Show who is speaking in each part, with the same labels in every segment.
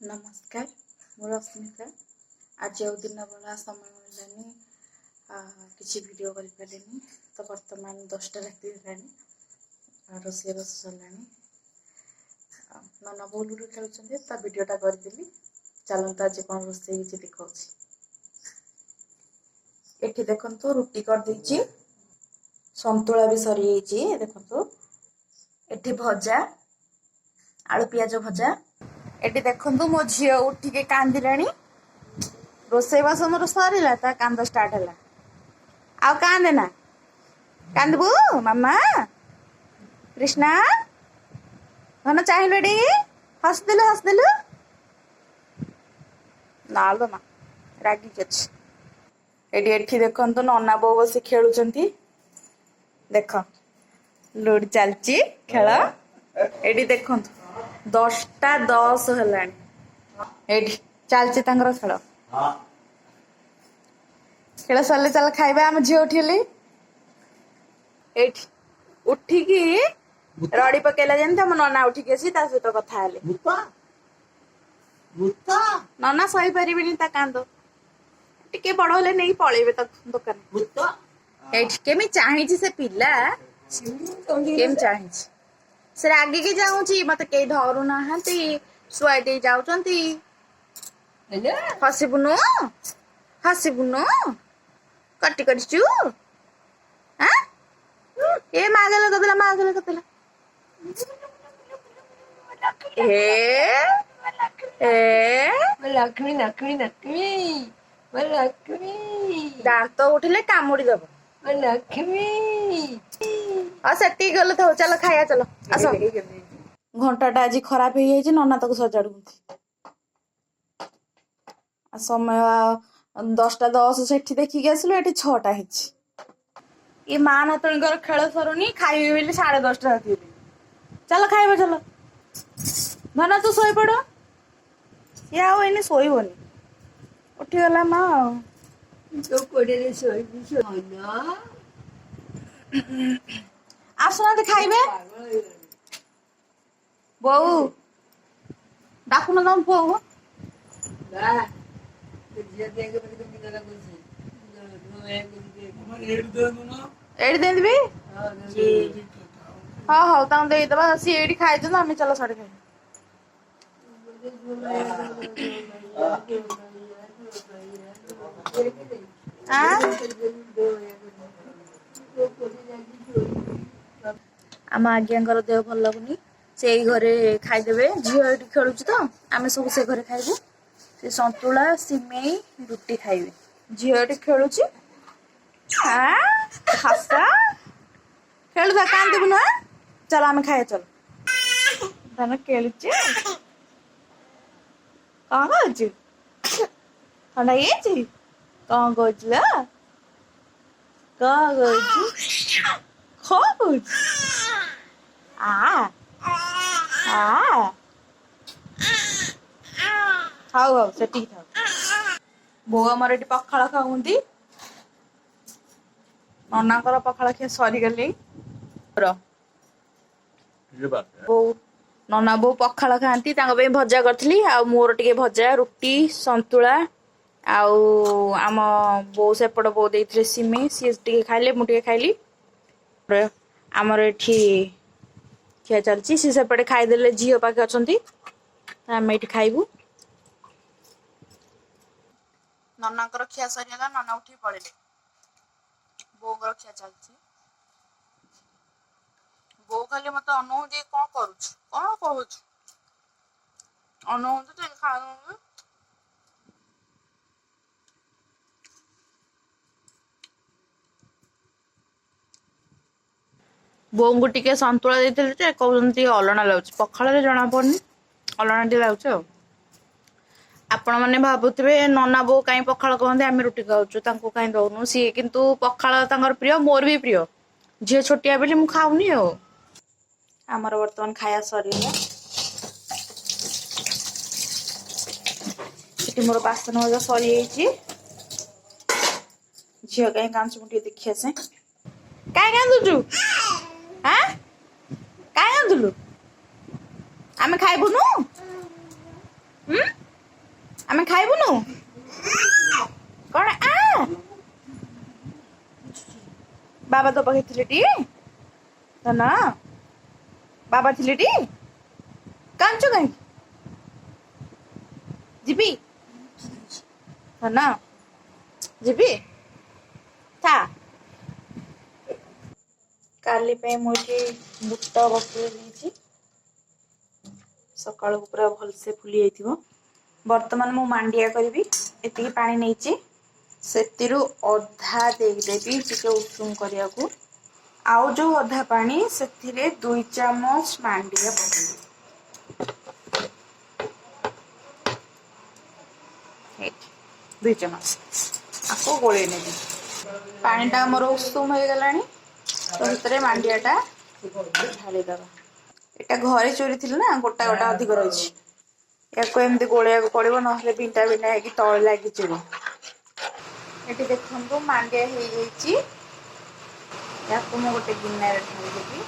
Speaker 1: ନମସ୍କାର, ମୁଁ ରଶ୍ମିତା। ଆଜି ଆଉ ଦିନ ବେଳା ସମୟ ମିଳିଲାନି, କିଛି ଭିଡ଼ିଓ କରିପାରିଲିନି। ତ ବର୍ତ୍ତମାନ 10ଟା ରାତି ହେଲାଣି, ରୋଷେଇବାସ ସରିଲାଣି, ନନା ବୋଉ ଲୁଡ଼ୁ ଖେଳୁଛନ୍ତି, ତା ଭିଡ଼ିଓଟା କରିଦେଲି। ଚାଲନ୍ତୁ, ଆଜି କ'ଣ ରୋଷେଇ ହେଇଛି ଦେଖାଉଛି। ଏଠି ଦେଖନ୍ତୁ, ରୁଟି କରିଦେଇଛି, ସନ୍ତୁଳା ବି ସରିଯାଇଛି। ଦେଖନ୍ତୁ, ଏଠି ଭଜା, ଆଳୁ ପିଆଜ ଭଜା। ଏଠି ଦେଖନ୍ତୁ, ମୋ ଝିଅ ଉଠିକି କାନ୍ଦିଲାଣି। ରୋଷେଇବାସ ମୋର ସରିଲା, ତା କାନ୍ଦ ଷ୍ଟାର୍ଟ ହେଲା। ଆଉ କାନ୍ଦେ ନା, କାନ୍ଦିବୁ ମାମା? କୃଷ୍ଣା ଧନ, ଚାହିଁଲୁ, ଏଠି ହସିଦେଲୁ, ହସିଦେଲୁ। ନା ଲୋ ମା, ରାଗିକି ଅଛି। ଏଠି ଦେଖନ୍ତୁ, ନନା ବୋଉ ବସି ଖେଳୁଛନ୍ତି। ଦେଖ, ଲୁଡୁ ଚାଲିଛି ଖେଳ। ଏଠି ଦେଖନ୍ତୁ, 10ଟା 10 ହେଲାଣି, ଏଇଠି ଚାଲିଛି ତାଙ୍କର ଖେଳ। ଖେଳ ସରିଲେ ଚାଲ ଖାଇବା। ଆମ ଝିଅ ଉଠିଗଲି, ଏଇଠି ଉଠିକି ରଡି ପକେଇଲା ଯେମିତି, ଆମ ନନା ଉଠିକି ଆସି ତା ସହିତ କଥା ହେଲେ। ନନା ସହିପାରିବେନି ତା କାନ୍ଦ। ଟିକେ ବଡ ହେଲେ ନେଇକି ପଳେଇବେ ତାକୁ ଦୋକାନ। ଏଇଠି କେମିତି ଚାହିଁଛି ସେ ପିଲା, କେମିତି ଚାହିଁଛି ସେ, ରାଗିକି ଚାହୁଁଛି। ମତେ କେହି ଧରୁନାହାନ୍ତି, ଶୁଆଇ ଦେଇ ଯାଉଛନ୍ତି। ହସିବୁନୁ, ହସିବୁନୁ, କଟି କରିଛୁ। ଏ ମା ଗେଲ କରିଦେଲା, ମା ଗେଲ କରିଦେଲା। ଏ ଏ।
Speaker 2: ଲକ୍ଷ୍ମୀ, ଲକ୍ଷ୍ମୀ, ଲକ୍ଷ୍ମୀ, ଲକ୍ଷ୍ମୀ।
Speaker 1: ଦାନ୍ତ ଉଠିଲେ କାମୁଡି ଦବ।
Speaker 2: ଲକ୍ଷ୍ମୀ।
Speaker 1: ଆଉ ସେତିକି ଗଲେ ଥାଉ, ଚାଲ ଖାଇବା, ଚାଲ ଆସ। ଘଣ୍ଟାଟା ଆଜି ଖରାପ ହେଇଯାଇଛି, ନନା ତାକୁ ସଜାଡୁଛନ୍ତି। ଆଉ ସମୟ 10ଟା 10 ସେଠି ଦେଖିକି ଆସିଲୁ, ଏଠି 6ଟା ହେଇଛି। ଏ ମା ନାତୁଣୀଙ୍କର ଖେଳ ସରୁନି, ଖାଇବେ ବୋଲି 10:30 ରାତି। ଚାଲ ଖାଇବ, ଚାଲ। ଧନ, ତୁ ଶୋଇପଡ। ସିଏ ଆଉ ଏଇନେ ଶୋଇବନି, ଉଠିଗଲା ମା ଆଉ।
Speaker 2: ତୋ କୋଡ଼ରେ ଶୋଇବି ଧନ।
Speaker 1: ଆସୁନାହାନ୍ତି ଖାଇବେ। ବୋଉ, ଡାକୁନ ତମ ପୁଅକୁ।
Speaker 2: ବା, ଝିଅ ଦେଖେ ମତେ କେମିତି ନିଦ ଲାଗୁଛି।
Speaker 1: ଏଇଠି ଦେଇଦେବି? ହଁ, ହଉ, ତାଙ୍କୁ ଦେଇଦବା। ସିଏ ଏଇଠି ଖାଇଛନ୍ତି, ଆମେ ଚାଲ ସାଡେ ଖାଇବା। ଆଁ, ଆମ ଆଜ୍ଞାଙ୍କର ଦେହ ଭଲ ଲାଗୁନି, ସେ ଏଇ ଘରେ ଖାଇଦେବେ। ଝିଅ ଏଇଠି ଖେଳୁଛି ତ, ଆମେ ସବୁ ସେ ଘରେ ଖାଇବୁ। ସେ ସନ୍ତୁଳା, ସିମେଇ, ରୁଟି ଖାଇବେ। ଝିଅ ଏଠି ଖେଳୁଛି। ହସ, ଖେଳୁଥା, କାନ୍ଦିବୁ ନା। ଚାଲ, ଆମେ ଖାଇବା, ଚାଲ। ଧନ ଖେଳୁଛି। କଣ କହୁଛୁ? ଥଣ୍ଡା ହେଇଯାଇଛି? କଣ କହୁଛୁ ଲୋ? କଣ କହୁଛୁ? କଣ କହୁଛୁ? ଆ ଆ, ହଉ ହଉ, ସେତିକି ଥାଉ। ବୋଉ ଆମର ଏଠି ପଖାଳ ଖାଉନ୍ତି। ନନାଙ୍କର ପଖାଳ ଖିଆ ସରିଗଲି। ବୋଉ, ନନା ବୋଉ ପଖାଳ ଖାଆନ୍ତି, ତାଙ୍କ ପାଇଁ ଭଜା କରିଥିଲି ଆଉ ମୋର ଟିକେ ଭଜା, ରୁଟି, ସନ୍ତୁଳା। ଆଉ ଆମ ବୋଉ, ସେପଟ ବୋଉ ଦେଇଥିଲେ ସିମେଇ, ସିଏ ଟିକେ ଖାଇଲେ, ମୁଁ ଟିକେ ଖାଇଲି। ଆମର ଏଠି ଖିଆ ଚାଲିଛି। ସିଏ ସେପଟେ ଖାଇଦେଲେ, ଝିଅ ପାଖେ ଅଛନ୍ତି, ଆମେ ଏଇଠି ଖାଇବୁ। ନନାଙ୍କର ଖିଆ ସରିଗଲା, ନନା ଉଠିକି ପଳେଇଲେ। ବୋଉଙ୍କର ଖିଆ ଚାଲିଛି। ବୋଉ ଖାଲି ମତେ ଅନଉଛି, କଣ କରୁଛୁ, କଣ କହୁଛୁ, ଅନଉଛି ତ ଖାଉଛନ୍ତି। ବୋଉଙ୍କୁ ଟିକେ ସନ୍ତୁଳା ଦେଇଥିଲି ଯେ କହୁଛନ୍ତି ଅଲଣା ଲାଗୁଛି। ପଖାଳରେ ଜଣା ପଡୁନି, ଅଲଣା ଟିକେ ଲାଗୁଛି। ଆଉ ଆପଣମାନେ ଭାବୁଥିବେ, ନନା ବୋଉ କାହିଁ ପଖାଳ କହନ୍ତି, ଆମେ ରୁଟି ଖାଉଛୁ, ତାଙ୍କୁ କାହିଁ ଦଉନୁ? ସିଏ କିନ୍ତୁ ପଖାଳ ତାଙ୍କର ପ୍ରିୟ, ମୋର ବି ପ୍ରିୟ। ଝିଅ ଛୋଟିଆ ବୋଲି ମୁଁ ଖାଉନି। ଆଉ ଆମର ବର୍ତ୍ତମାନ ଖାଇବା ସରିଗଲା। ସେଠି ମୋର ବାସନ ମଜା ସରିଯାଇଛି। ଝିଅ କାହିଁ କାନ୍ଦୁଛି, ମୁଁ ଟିକେ ଦେଖି ଆସେ। କାହିଁ କାନ୍ଦୁଛୁ? ଆଁ, କାହିଁ କାନ୍ଦୁଲୁ? ଆମେ ଖାଇବୁନୁ? ହୁଁ। ବାବା ତୋ ପାଖେ ଥିଲେ ଟି ଧନ? ବାବା ଥିଲେ ଟି? କାନ୍ଦୁଛୁ କାହିଁକି? ଯିବି ଧନ, ଯିବି ଥା। କାଲି ପାଇଁ ମୁଁ ଏଠି ବୁଟ ବତୁରେଇ ଦେଇଛି, ସକାଳକୁ ପୁରା ଭଲସେ ଫୁଲି ଯାଇଥିବ। ବର୍ତ୍ତମାନ ମୁଁ ମାଣ୍ଡିଆ କରିବି। ଏତିକି ପାଣି ନେଇଛି, ସେଥିରୁ ଅଧା ଦେଇଦେବି ଟିକେ ଉଷୁମ କରିବାକୁ, ଆଉ ଯୋଉ ଅଧା ପାଣି ସେଥିରେ 2 ଚାମଚ ମାଣ୍ଡିଆ ପକେଇବି। ଏଇଠି 2 ଚାମଚ, ଆକୁ ଗୋଳେଇ ନେବି। ପାଣିଟା ଆମର ଉଷୁମ ହେଇଗଲାଣି, ତ ସେଥିରେ ମାଣ୍ଡିଆଟା ଢାଳିଦବା। ଏଇଟା ଘରେ ଚୋରି ଥିଲା ନା, ଗୋଟା ଗୋଟା ଅଧିକ ରହିଛି। ୟାକୁ ଏମିତି ଗୋଳେଇବାକୁ ପଡିବ, ନହେଲେ ବିଣ୍ଡା ବିଣ୍ଡା ହେଇକି ତଳେ ଲାଗିଯିବ। ଏଠି ଦେଖନ୍ତୁ ମାଣ୍ଡିଆ ହେଇଯାଇଛି। ୟାକୁ ମୁଁ ଗୋଟେ ଗିନାରେ ଢାଳିଦେବି।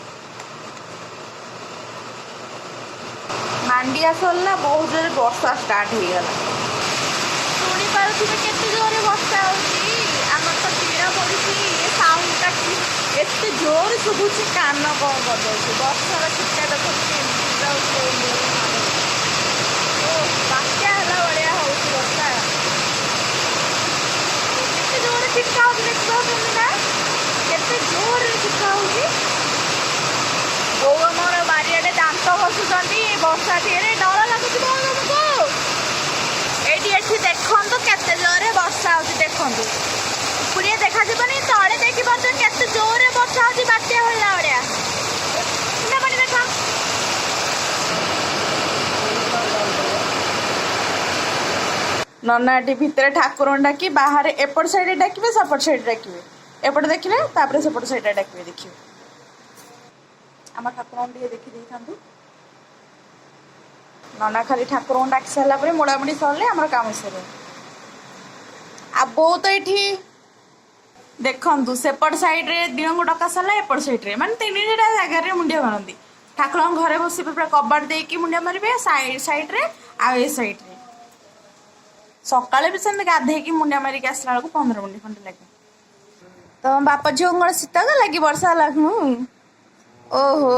Speaker 1: ମାଣ୍ଡିଆ ସରିଲା, ବହୁତ ଜୋରେ ବର୍ଷା ଷ୍ଟାର୍ଟ ହେଇଗଲା। ଶୁଣିପାରୁଥିବେ କେତେ ଜୋରେ ବର୍ଷା ହଉଛି। ଆମର ତ ଟିଣ ପଡିଛି, ଏ ସାଉଣ୍ଡଟା କି ଏତେ ଜୋରେ ଶୁଭୁଛି, କାନ କଣ କରିଦଉଛି। ବର୍ଷାର ଛିଟା ଦେଖନ୍ତୁ କେମିତି ପୁରା ଓ ବାତ୍ୟା ହେଲା ଭଳିଆ ହଉଛି ବର୍ଷା। କେତେ ଜୋରେ ଛିଟକା ହଉଛି ଦେଖିପାରୁଛନ୍ତି ନା, କେତେ ଜୋରରେ ଛିଟକା ହଉଛି। ବୋଉ ଆମର ବାରିଆଡେ ଦାନ୍ତ ଘଷୁଛନ୍ତି ବର୍ଷା ଟିଏରେ, ଡର ଲାଗୁଛି ବୋଉ ତମକୁ? ଏଇଠି ଏଠି ଦେଖନ୍ତୁ କେତେ ଜୋରେ ବର୍ଷା ହଉଛି। ଦେଖନ୍ତୁ ପୁଣିଏ ଦେଖାଯିବନି, ତଳେ ଦେଖିପାରୁଛନ୍ତି କେତେ ଜୋରେ ବର୍ଷା ହଉଛି, ବାତ୍ୟା ହେଲା ଭଳିଆ। ପାଣି ଦେଖ। ନନା ଏଠି ଭିତରେ ଠାକୁରଙ୍କୁ ଡାକି ବାହାରେ ଏପଟ ସାଇଡରେ ଡାକିବେ, ସେପଟ ସାଇଡରେ ଡାକିବେ, ଏପଟେ ଦେଖିବେ, ତାପରେ ସେପଟ ସାଇଡରେ ଡାକିବେ। ଦେଖିବେ ଆମ ଠାକୁରଙ୍କୁ ଟିକେ ଦେଖି ଦେଇଥାନ୍ତୁ। ନନା ଖାଲି ଠାକୁରଙ୍କୁ ଡାକି ସାରିଲା ପରେ ମୋଡ଼ାମୋଡ଼ି ସରିଲେ ଆମର କାମ ସରିବ। ଆଉ ବୋଉ ତ ଏଠି ଦେଖନ୍ତୁ ସେପଟ ସାଇଡରେ ଦିଅଙ୍କୁ ଡକା ସରିଲା, ଏପଟ ସାଇଡରେ ମାନେ 3ଟା ଜାଗାରେ ମୁଣ୍ଡିଆ ମାରନ୍ତି। ଠାକୁରଙ୍କ ଘରେ ବସିବେ, ପୁରା କବାଟ ଦେଇକି ମୁଣ୍ଡିଆ ମାରିବେ ସାଇଡରେ ଆଉ ଏ ସାଇଡରେ। ସକାଳେ ବି ସେମିତି ଗାଧେଇକି ମୁଣ୍ଡିଆ ମାରିକି ଆସିଲା ବେଳକୁ 15 ମିନିଟ୍ ଖଣ୍ଡେ ଲାଗେ। ତମ ବାପା ଝିଅଙ୍କର ଶୀତ ଗଲା କି ବର୍ଷା ହେଲା? ହୁଁ, ଓହୋ,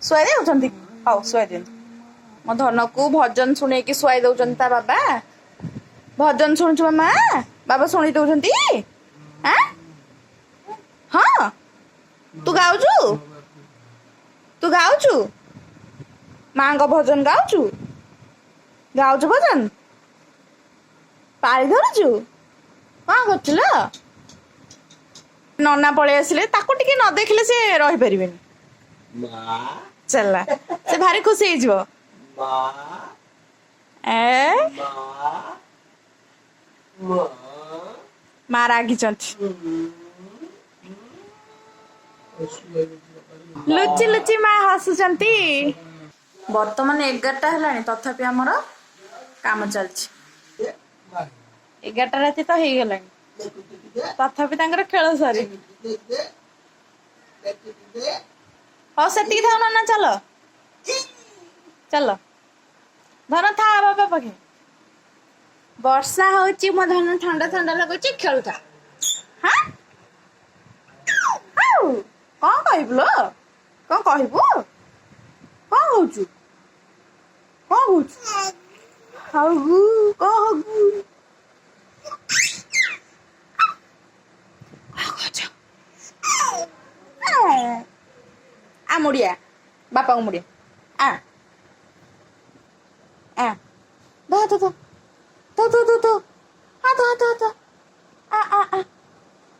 Speaker 1: ଶୁଆଇ ଦଉଛନ୍ତି। ହଉ ଶୁଆଇ ଦିଅନ୍ତୁ। ମୋ ଧନକୁ ଭଜନ ଶୁଣେଇକି ଶୁଆଇ ଦଉଛନ୍ତି ତା ବାବା। ଭଜନ ଶୁଣୁଛୁ ମାମା? ବାବା ଶୁଣେଇ ଦଉଛନ୍ତି। ହଁ, ତୁ ଗାଉଛୁ? ତୁ ଗାଉଛୁ ମାଙ୍କ ଭଜନ? ଗାଉଛୁ ଗାଉଛୁ ଭଜନ? ପାଳି ଧରୁଛୁ? କଣ କରୁଥିଲ? ନନା ପଳେଇ ଆସିଲେ, ତାକୁ ଟିକେ ନ ଦେଖିଲେ ସେ ରହିପାରିବେନି। ଚାଲା, ସେ ଭାରି ଖୁସି ହେଇଯିବ। ଏ ମା ରାଗିଛନ୍ତି। ଲୁଚି ଲୁଚି ମା ହସୁଛନ୍ତି। ବର୍ତ୍ତମାନ 11ଟା ହେଲାଣି, ତଥାପି ଆମର କାମ ଚାଲିଛି। 11ଟା ରାତି ତ ହେଇଗଲାଣି, ତଥାପି ତାଙ୍କର ଖେଳ ସରିନି। ହଉ ସେତିକି ଥାଉ ନନା, ଚାଲ ଚାଲ ଧନ ଥା ବାବା ପାଖେ। ବର୍ଷା ହଉଛି, ମୋ ଧନ ଥଣ୍ଡା ଥଣ୍ଡା ଲାଗୁଛି, ଖେଳୁଥା। ହଁ ହଉ, କଣ କହିବୁ ଲୋ? କଣ କହିବୁ? କଣ କହୁଛୁ? କଣ କହୁଛୁ? ହଗୁ, କଣ ହଗୁ? କଣ କହୁଛ? ଆ ମୁଡ଼ିଆ, ବାପାଙ୍କୁ ମୁଡ଼ିଆ। ଆ ଆ, ଧୋ ଧୋ ଧୋ ଧୋ ଧୋ ଧୋ, ହାତ ହାତ ହାତ। ଆ ଆ ଆ,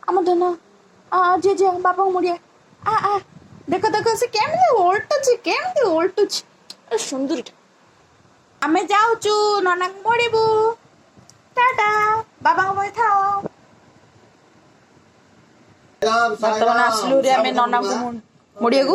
Speaker 1: ଆମ ଧନ, ଆ ଝିଅ ଝିଅ, ବାପାଙ୍କୁ ମୁଡ଼ିଆ। ଆ ଆ, ଦେଖ ଦେଖ ସେ କେମିତି ଓଲଟୁଛି, କେମିତି ଓଲଟୁଛି ସୁନ୍ଦରୀଟା। ଆମେ ଯାଉଛୁ ନନାଙ୍କୁ ପଡ଼ିବୁ। ଟାଟା, ବାବାଙ୍କ ପାଖେ ଥାଅ। ବର୍ତ୍ତମାନ ଆସିଲୁ ଆମେ ନନାଙ୍କୁ ମୁଡ଼ିଆକୁ।